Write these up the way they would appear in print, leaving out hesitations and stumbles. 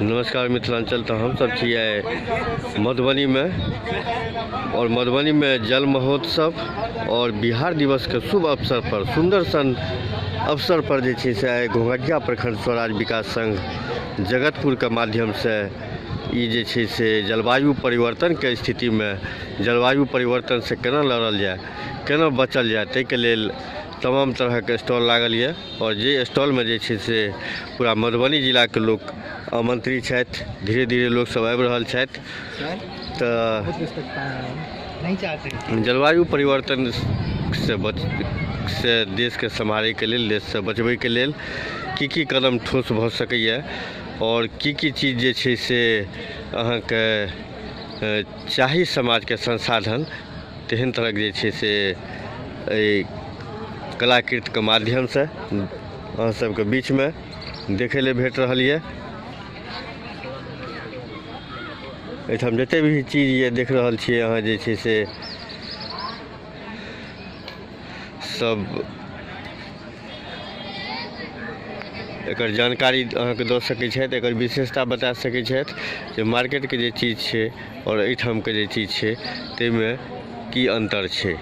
नमस्कार मिथिलांचल। तो हम सब छियै मधुबनी में और मधुबनी में जल महोत्सव और बिहार दिवस के शुभ अवसर पर सुंदर सन अवसर पर जे छै से आइ घोघटिया प्रखंड स्वराज विकास संघ जगतपुर के माध्यम से ई जे छै से जलवायु परिवर्तन के स्थिति में जलवायु परिवर्तन से केना लड़ल जाय, केना बचल जाय, ताहिके लेल तमाम तरहके स्टॉल लागल यऽ और जे स्टॉलमे जे छै से पूरा मधुबनी जिलाके लोक आमंत्रित छथि। धीरे धीरे लोक सब आबि रहल छथि। तऽ जलवायु परिवर्तन से बच से देशके सम्हारैके लेल, देशसँ बचबैके लेल की की कदम ठोस भऽ सकैए और की की चीज जे छै से अहाँके चाही समाजके संसाधन, तेहन तरहक जे छै से एहि कलाकृतिके माध्यमसँ अहाँ सबके बीचमे देखै लए भेट रहल यऽ। एहिठाम जते भी चीज यऽ देख रहल छियै अहाँ जे छै से सब एकर जानकारी अहाँके दऽ सकै छथि, एकर विशेषता बता सकै छथि जे मार्केटके जे चीज छै और एहिठामके जे चीज छै ताहिमे की अन्तर छै।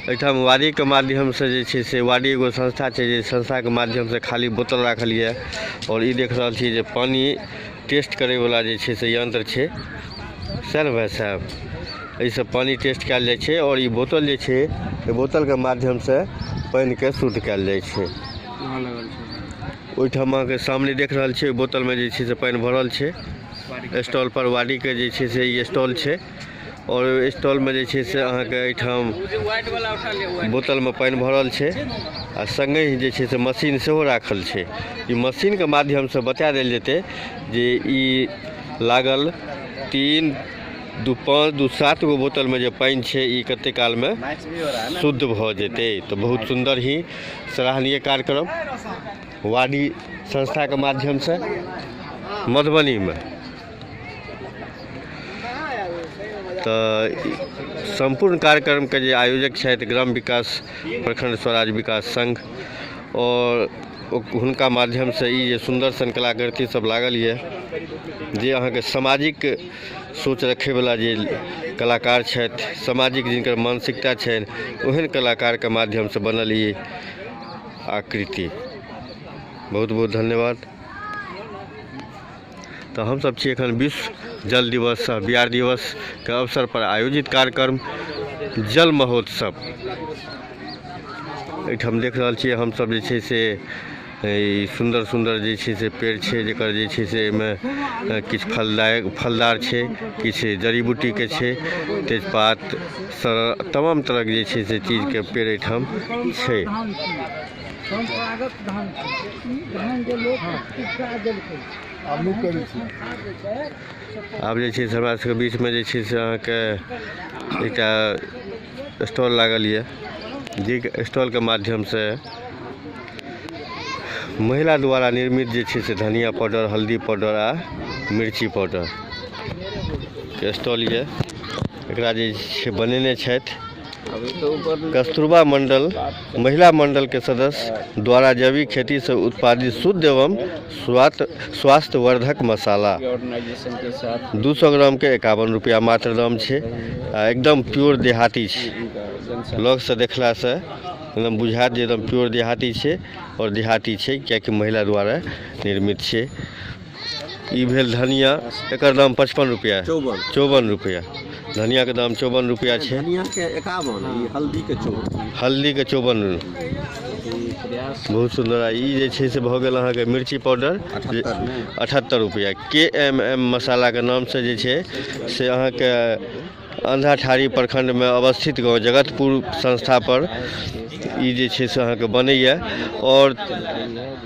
एहिठाम वाडीके माध्यमसँ जे छै से वाडी एगो संस्था छै, जे संस्थाके माध्यमसँ खाली बोतल राखल यऽ और ई देख रहल छी जे पानि टेस्ट करैवला जे छै से यंत्र छै। सएह ने भाइ साहब, एहिसँ पानि टेस्ट कयल जाइ छै और ई बोतल जे छै एहि बोतलके माध्यमसँ पानिके शुद्ध कयल जाइ छै। ओहिठाम अहाँके सामने देख रहल छियै बोतलमे जे छै से पानि भरल छै। स्टॉल पर वाडीके जे छै से ई स्टॉल छै और स्टॉलमे जे छै से अहाँके एहिठाम बोतलमे पानि भरल छै आ सङ्गहि जे छै से मशीन सेहो राखल छै। ई मशीनके माध्यमसँ बता देल जेतै जे ई लागल 3 2 5 2 7 गो बोतलमे जे पानि छै ई कते कालमे शुद्ध भऽ जेतै। तऽ बहुत सुन्दर ही सराहनीय कार्यक्रम वाडी संस्थाके माध्यमसँ मधुबनीमे। तऽ सम्पूर्ण कार्यक्रमके जे आयोजक छथि ग्राम विकास प्रखंड स्वराज विकास संघ और हुनका माध्यमसँ ई जे सुन्दर सन कलाकृति सब लागल यऽ जे अहाँके सामाजिक सोच रखैवला जे कलाकार छथि, सामाजिक जिनकर मानसिकता छनि, ओहन कलाकारके माध्यमसँ बनल ई आकृति। बहुत बहुत धन्यवाद। तऽ हमसब छी एखन विश्व जल दिवस सह बिहार दिवस के अवसर पर आयोजित कार्यक्रम जल महोत्सव एहिठाम देख रहल छियै। हमसब जे छै से ई सुन्दर सुन्दर जे छै से पेड़ छै, जकर जे छै से एहिमे किछु फलदायक फलदार छै, किछु जड़ी बूटीके छै, तेजपात तमाम तरहके जे छै से चीजके पेड़ एहिठाम छै। परम्परागत धान छै ई धान जे लोक उपजा देलकै। आब जे छै से हमरा सबके बीचमे जे छै से अहाँके एकटा स्टॉल लागल यऽ, जे स्टॉलके माध्यमसँ महिला द्वारा निर्मित जे छै से धनिया पाउडर, हल्दी पाउडर आ मिर्ची पाउडर के स्टॉल यऽ। एकरा जे छै बनेने छथि कस्तूरबा मंडल महिला मंडल के सदस्य द्वारा जैविक खेती से उत्पादित शुद्ध एवं स्वास्थ्यवर्धक मसाला 200 ग्राम के 51 रुपया मात्र दाम छै। आ एकदम प्योर देहाती छै, लग से देखला से एकदम बुझायत जे एकदम प्योर देहाती छै और देहाती छै कियाकि महिला द्वारा निर्मित छै। ई भेल धनिया, एकर दाम 55 रुपया, 54 रुपया। धनिया के दाम 54 रुपया छै। धनिया के 51, ई हल्दी के 54, हल्दी के 54। बहुत सुन्दर। आ ई जे छै से भऽ गेल अहाँके मिर्ची पाउडर 78 रुपया। KMM मसाला के नाम से जे छै से अहाँके अंधाठारी प्रखंड में अवस्थित गाँव जगतपुर संस्था पर ई जे छै से अहाँके बनैए। और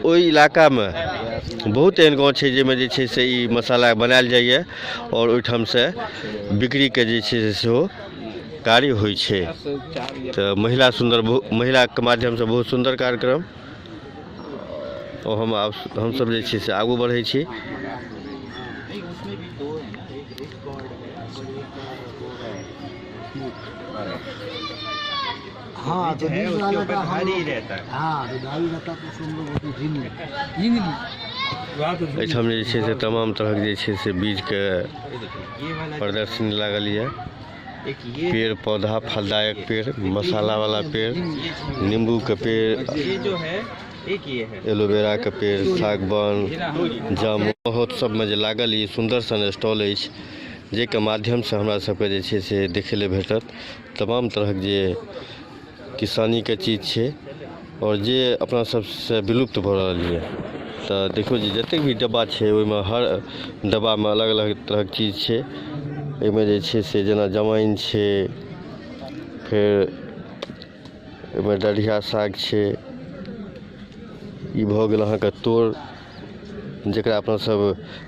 ओहि इलाकामे बहुत एहन गाँव छै जाहिमे जे छै से ई मसाला बनायल जाइए और ओहिठामसँ बिक्रीके जे छै से सेहो कार्य होइ छै। तऽ महिला सुन्दर महिलाके माध्यमसँ बहुत सुन्दर कार्यक्रम। और हम आब हमसब जे छै से आगू बढ़ै छी। हाँ तो है बीज उसके वाला ऊपर का हम धारी लोग रहता है। हाँ तो धारी रहता तो उसको हम लोग बोलते झिंगली। एहिठाम जे छै से तमाम तरहक जे छै से बीजके ये देखिए, ये वाला प्रदर्शनी लागल यऽ। एक ये पेड़ पौधा, फलदायक पेड़, मसाला वाला पेड़, नींबूके पेड़, ये जो है एक ये है एलोवेराके पेड़, सागवान, जामुन महोत्सवमे जे लागल ई सुन्दर सन स्टॉल अछि, जाहिके माध्यमसँ हमरा सबके जे छै से देखै लए भेटत तमाम तरहक जे किसानीके चीज छै आओर जे अपना सबसँ विलुप्त भऽ रहल यऽ। तऽ देखियौ जे जतेक भी डब्बा छै ओहिमे हर डब्बामे अलग अलग तरहक चीज छै। एहिमे जे छै से जेना जमाइन छै, फेर एहिमे डढ़िया साग छै, ई भऽ गेल अहाँके तोर, जकरा अपना सब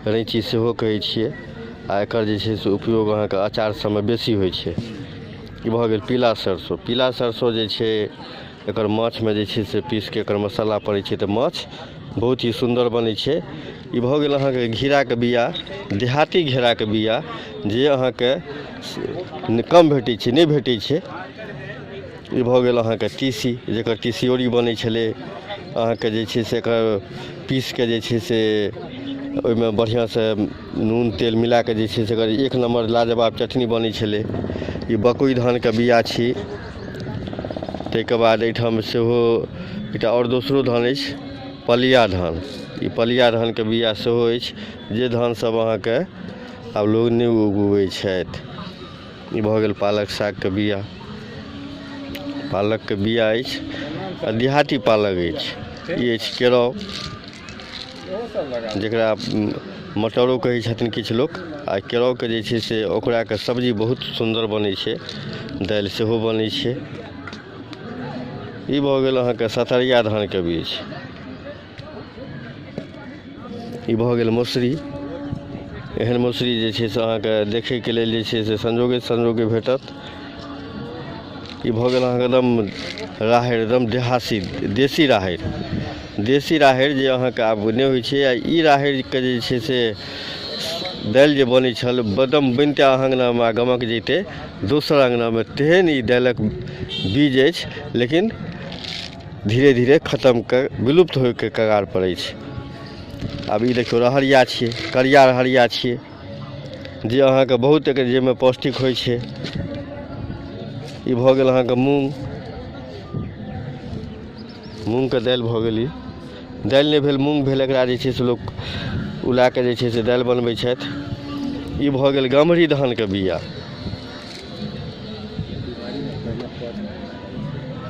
रैँची सेहो कहै छियै, आ एकर जे छै से उपयोग अहाँके अचार सबमे बेसी होइ छै। ई भऽ गेल पीला सरसों। पीला सरसों जे छै एकर माछमे जे छै से पीसके एकर मसाला पड़ै छै तऽ माछ बहुत ही सुन्दर बनै छै। ई भऽ गेल अहाँके घेराके बिआ, देहाती घेराके बिआ, जे अहाँके कम भेटै छै, नहि भेटै छै। ई भऽ गेल अहाँके तीसी, जकर तिसियौरी बनै छलै। अहाँके जे छै से एकर पीसके जे छै से ओहिमे बढ़िआँसँ नून तेल मिलाके जे छै से एकर एक नम्बर लाजवाब चटनी बनै छलै। ई बकौइ धानके बिआ छी। ताहिके बाद एहिठाम सेहो एकटा आओर दोसरो धान अछि, पलिया धान। ई पलिया धानके बिआ सेहो अछि, जे धान सब अहाँके आब लोग नहि उगबै छथि। ई भऽ गेल पालक सागके बिआ, पालकके बिआ अछि आ देहाती पालक अछि। ई अछि केराउ, जकरा मटरो कहै छथिन किछु लोक। आ केराउके जे छै से ओकराके सब्जी बहुत सुन्दर बनै छै, दालि सेहो बनै छै। ई भऽ गेल अहाँके सतरिया धानके बीज। ई भऽ गेल मसुरी। एहन मसुरी जे छै से अहाँके देखैके लेल जे छै से संजोगे संजोगे भेटत। ई भऽ गेल अहाँके एकदम राहरि, एकदम देहासी देशी राहरि। देशी राहरि जे अहाँके आब नहि होइ छै। आ ई राहरिके जे छै से दालि जे बनै छल, एकदम बनिते अहाँ अङ्गनामे आ गमक जैतै दोसर अङ्गनामे, तेहन ई दालिक बीज अछि, लेकिन धीरे धीरे खतमके विलुप्त होइके कगारपर अछि। आब ई देखियौ रहरिया छियै, करिया रहरिया छियै, जे अहाँके बहुत एकर जाहिमे पौष्टिक होइ छै। ई भऽ गेल अहाँके मूँग, मूँगके दालि भऽ गेल। ई दालि नहि भेल, मूँग भेल। एकरा जे छै से लोक उलाके जे छै से दालि बनबै छथि। ई भऽ गेल गम्हरी धानके बिआ।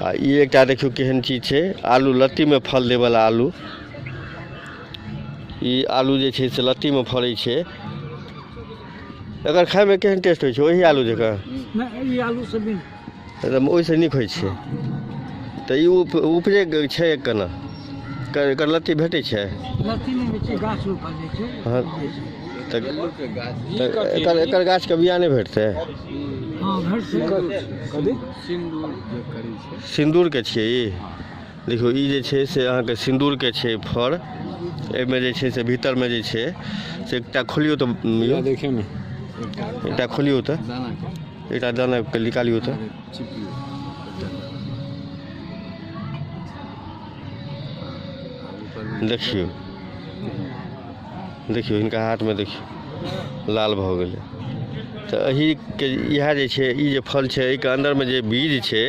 आ ई एकटा देखियौ केहन चीज छै, आलू, लत्तीमे फल दैवला आलू। ई आलू जे छै से लत्तीमे फड़ै छै। एकर खायमे केहन टेस्ट होइ छै? ओही आलू जकाँ? नहि, ई आलू से भिन्न। एकदम ओहिसँ नीक होइ छै। तऽ ई उपजै छै केना? एकर लत्ती भेटै छै? लत्ती नहि होइ छै, गाछ रोपल जाइ छै। हँ, तऽ एकर गाछके बिआ नहि भेटतै? हँ, भेटतै। सिन्दूरके छियै ई। देखियौ, ई जे छै से अहाँके सिन्दूरके छै फड़। एहिमे जे छै से भीतरमे जे छै से एकटा खोलियौ तऽ यौ, एकटा खोलियौ तऽ एकटा दानाके निकालियौ तऽ देखियौ, देखियौ हिनका हाथमे देखियौ लाल भऽ गेलै। तऽ एहिके इएह जे छै, ई जे फल छै, एहिके अन्दरमे जे बीज छै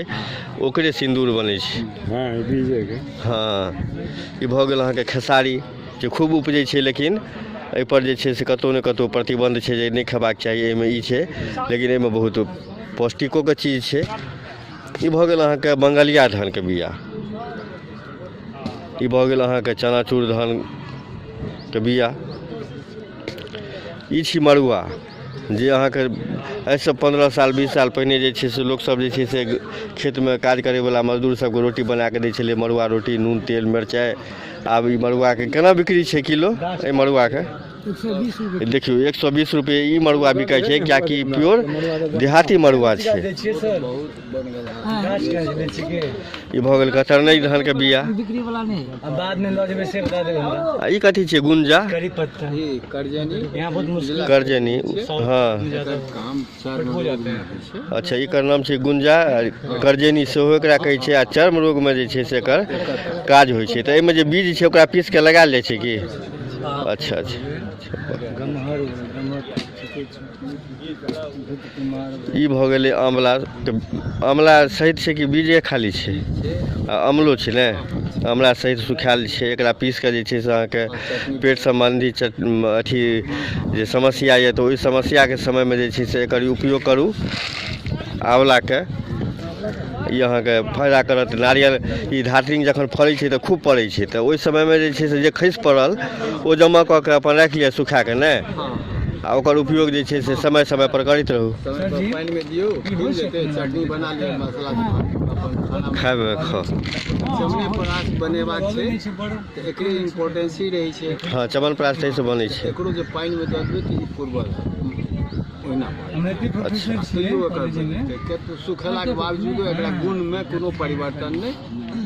ओकरे सिन्दूर बनै छै। हँ, बीजेके। हँ, ई भऽ गेल अहाँके खेसारी, जे खूब उपजै छै, लेकिन एहिपर जे छै से कतहु ने कतहु प्रतिबन्ध छै जे नहि खेबाक चाही, एहिमे ई छै, लेकिन एहिमे बहुत पौष्टिकोके चीज छै। ई भऽ गेल अहाँके बंगलिया धानके बिआ। ई भऽ गेल अहाँके चनाचूर धानके बिआ। ई छी मड़ुआ, जे अहाँके एहिसँ 15 साल 20 साल पहिने जे छै से लोकसभ जे छै से खेतमे काज करैवला मजदूर सबके रोटी बनाकऽ दै छलै, मड़ुआ रोटी, नून तेल मिरचाइ। आब ई मड़ुआके केना बिक्री छै किलो एहि मड़ुआके? 120 रुपए। देखियौ, 120 रुपए ई मड़ुआ बिकै छै, किएकि ई प्योर देहाती मड़ुआ छै। ई भऽ गेल कतरनी धानके बिया। बिक्री वाला नहीं है। बाद में लऽ जेबै से बता देबै हमरा। आ ई कथी छियै? गुंजा। करी पत्ता। ई करजनी। यहाँ बहुत मुश्किल। करजनी, हँ। एकर काम चर्म रोगमे होइ छै। अच्छा, एकर नाम छै गुंजा आ करजनी सेहो एकरा कहै छै, आ चर्म रोगमे जे छै से एकर काज होइ छै। तऽ एहिमे जे बीज छै ओकरा पीस कऽ लगायल जाइ छै की? अच्छा अच्छा। गमहर, गमहर ठीके छै। ई भऽ गेलै आँवला। तऽ आँवला सहित छै कि बीजे खाली छै? आ अमलो छै ने? आँवला सहित सुखायल छै। एकरा पीस कऽ जे छै से अहाँके पेट सम्बन्धी अथी जे समस्या यऽ, तऽ ओहि समस्याके समयमे जे छै से एकर उपयोग करू आँवलाके, ई अहाँके फायदा करत। नारियल ई धातृंग जखन फड़ै छै तऽ खूब फड़ै छै, तऽ ओहि समयमे जे छै से जे खसि पड़ल ओ जमा कऽ के अपन राखि लिअ सुखा कऽ ने, आ ओकर उपयोग जे छै से समय समय पर करैत रहू। समय पर पानिमे दियौ, फूलि जेतै, चटनी बना लिअ, मसाला अपन खाना। खायमे खाउ। च्यवनप्राश बनेबाक छै तऽ एकरे इम्पोर्टेंस ही रहै छै। हँ, च्यवनप्राश ताहिसँ बनै छै। एकरो जे पानिमे दऽ देबै तऽ ई पुरबल ओहिना। हम एते प्रोफेसर छियै तैयो एकर कॉलेजमे। कतबो सुखेलाके बावजूदो एकरा गुणमे कोनो परिवर्तन नहि।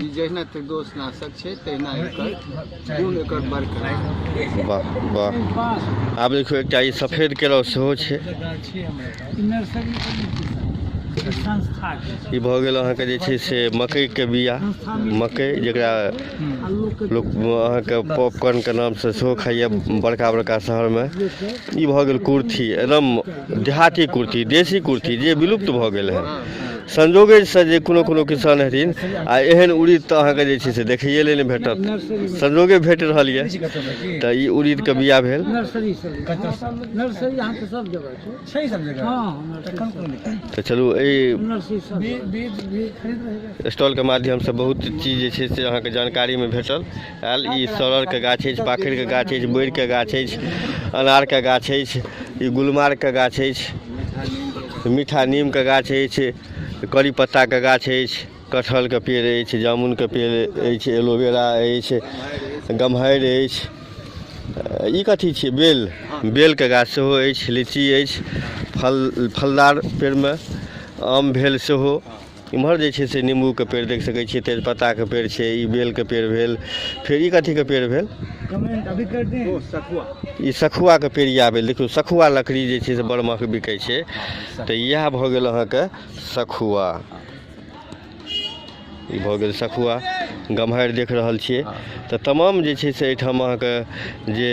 ई जहिना त्रिदोषनाशक छै तहिना एकर गुण एकर बरकरार। वाह वाह! आब देखियौ, एकटा ई सफेद केराउ सेहो छै। गाछी हमरा पास। ई नर्सरी के नहि छै, ई संस्था के। ई भऽ गेल अहाँके जे छै से मकइके बिया, मकइ जकरा आ लोकके लोक अहाँके पॉपकॉर्नके नामसँ सेहो खाइए बड़का बड़का शहरमे। ई भऽ गेल कुर्थी, एकदम देहाती कुर्थी, देशी कुर्थी जे विलुप्त भऽ गेल हँ संजोगेसँ, जे कोनो कोनो किसान हेथिन। आ एहन उड़ीद तऽ अहाँके जे छै से देखैए लेल नहि भेटत, संजोगे भेट रहल यऽ। तऽ ई उड़ीदके बिया भेल। नर्सरी सब, नर्सरी अहाँके सब जगह छै। छै सब जगह। हँ, नर्सरी तखन कोन दिक्कत? तऽ चलू, एहि नर्सरी सब। बीज बीज भी खरीद रहे। स्टॉलके माध्यमसँ बहुत चीज जे छै से अहाँके जानकारीमे भेटल आयल। ई सड़रके गाछ अछि, पाखरिके गाछ अछि, बोरिके गाछ अछि, अनारके गाछ अछि, ई गुलमारके गाछ अछि, मीठा नीमके गाछ अछि, करी पत्ताके गाछ अछि, कटहरके पेड़ अछि, जामुनके पेड़ अछि, एलोवेरा अछि, गम्हरि अछि। ई कथी छियै? बेल, बेलके गाछ सेहो अछि, लीची अछि, फल फलदार पेड़मे आम भेल सेहो। इम्हर जे छै से नींबूके पेड़ देख सकै छियै, तेजपत्ताके पेड़ छै, ई बेलके पेड़ भेल। फेर ई कथीके पेड़ भेल? कमेंट अभी कर दें। ओ सखुआ। ई सखुआके पेड़ इएह भेल। देखियौ, सखुआ लकड़ी जे छै से बड़ महग बिकै छै, तऽ इएह भऽ गेल अहाँके सखुआ। ई भऽ गेल सखुआ। गम्हरि देख रहल छियै। तऽ तमाम जे छै से एहिठाम अहाँके जे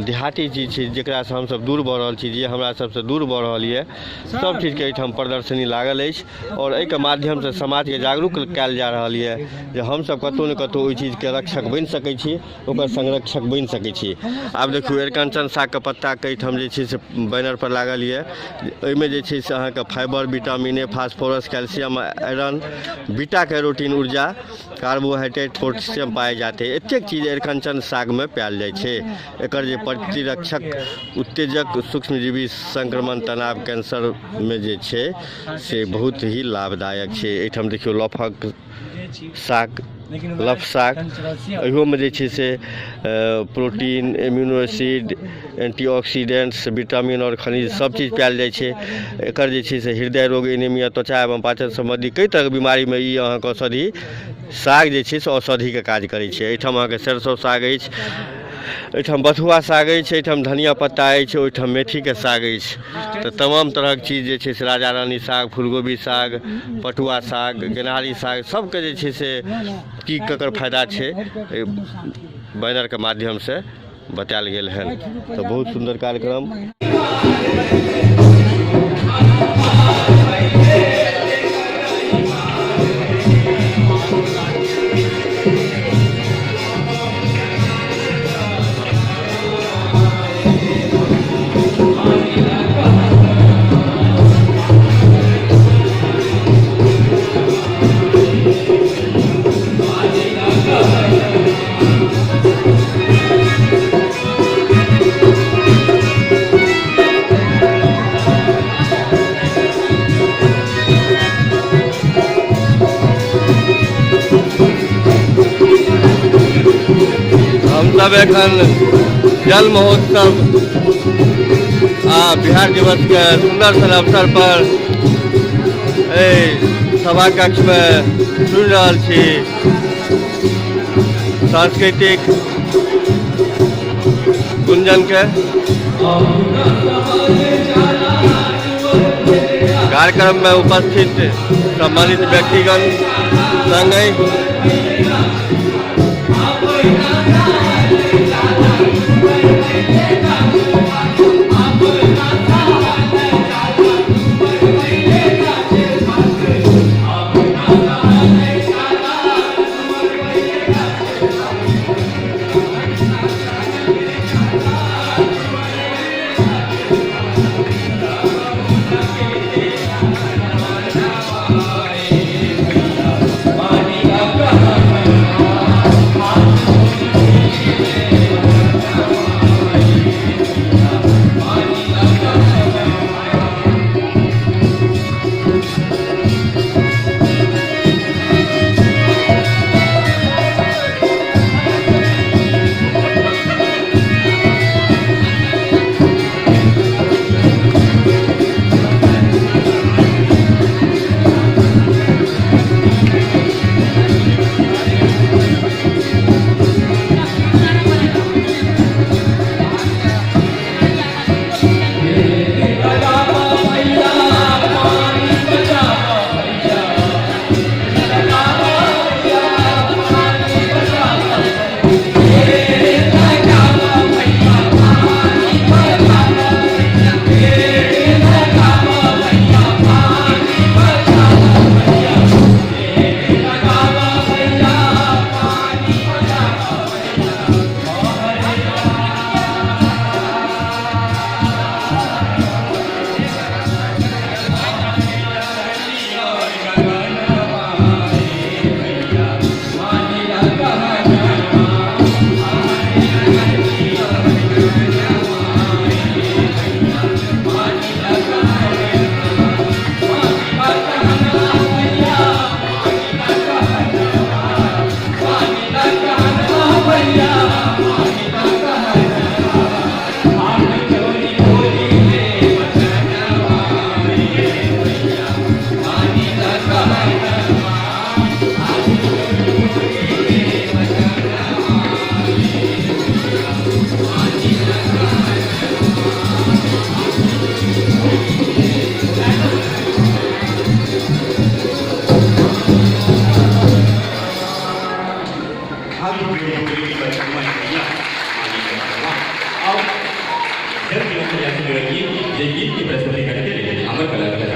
देहाती चीज छै, जकरासँ हमसभ दूर भऽ रहल छी, जे हमरा सबसँ दूर भऽ रहल यऽ, सब चीजके एहिठाम प्रदर्शनी लागल अछि आओर एहिके माध्यमसँ समाजके जागरूक कयल जा रहल यऽ जे हमसभ कतहु ने कतहु ओहि चीजके रक्षक बनि सकै छी, ओकर संरक्षक बनि सकै छी। आब देखियौ, अरिकञ्चन सागके पत्ताके एहिठाम जे छै से बैनर पर लागल यऽ। एहिमे जे छै से अहाँके fibre, vitamin A, phosphorus, calcium, iron, beta carotene, ऊर्जा, कार्बोहाइड्रेट, पोटेशियम पाए जाते हैं। एतेक चीज अरिकञ्चन सागमे पायल जाइ छै। एकर जे प्रतिरक्षक, उत्तेजक, सूक्ष्मजीवी संक्रमण, तनाव, कैंसरमे जे छै से बहुत ही लाभदायक छै। एहिठाम देखियौ, लफक साग, लफ साग, एहियोमे जे छै से protein, amino acid, antioxidants, vitamin आओर खनिज सब चीज पायल जाइ छै। एकर जे छै से हृदय रोग, एनीमिया, त्वचा एवं पाचन सम्बन्धी कई तरहके बीमारीमे ई अहाँके औषधि साग जे छै से औषधिके काज करै छै। एहिठाम अहाँके सरिसो साग अछि, एहिठाम बथुआ साग अछि, एहिठाम धनिया पत्ता अछि, ओहिठाम मेथीके साग अछि। तऽ तमाम तरहक चीज जे छै से राजा रानी साग, फूलगोभी साग, पटुआ साग, गेनहारी साग, सबके जे छै से की ककर फायदा छै, एहि बैनरके माध्यमसँ बतायल गेल हन। तऽ बहुत सुन्दर कार्यक्रम। हमसब एखन जल महोत्सव आ बिहार दिवस के सुंदर सन अवसर पर एहि सभा कक्ष में सुनि रहल छी सांस्कृतिक गुंजन के कार्यक्रम में उपस्थित सम्मानित व्यक्तिगण संगहि जल जीवन गीत की प्रस्तुति करके लिए अमर कलाकार।